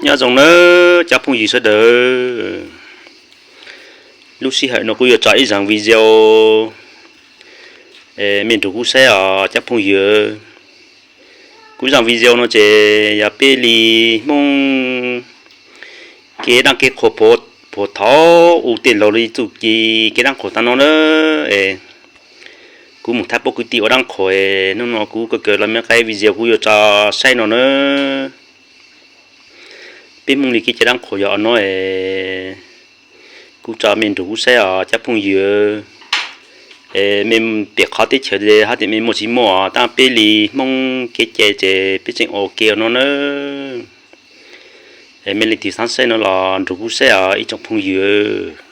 Nyob zoo nawb cov phooj ywg sawv daws. Lub sij hawm no kuv yuav tso ib zaj video, mej nrug kuv saib os cov phooj ywg. Kuv zaj video no ces yog peb li Hmoob kev daj kev qhuas puag thaum ub tej laug li txuj ci kev daj qhuas tag no na. Kuv mus thab pab kwv tij ua daj qhuas, hnub no kuv kawg kawg los mej qaib video kuv yuav tso saib no na. Peb Hmoob li kev cai daj qhuas yog no, kuv tso mej nrug kuv saib os cov phooj ywg. Mej pem qhov teb chaws hab tias mej muaj tsis muaj, tab peb li Hmoob kev cai ces peb tseem ua ke no na. Mej leej twg xav saib no los nrug kuv saib os ib tsoom phooj ywg.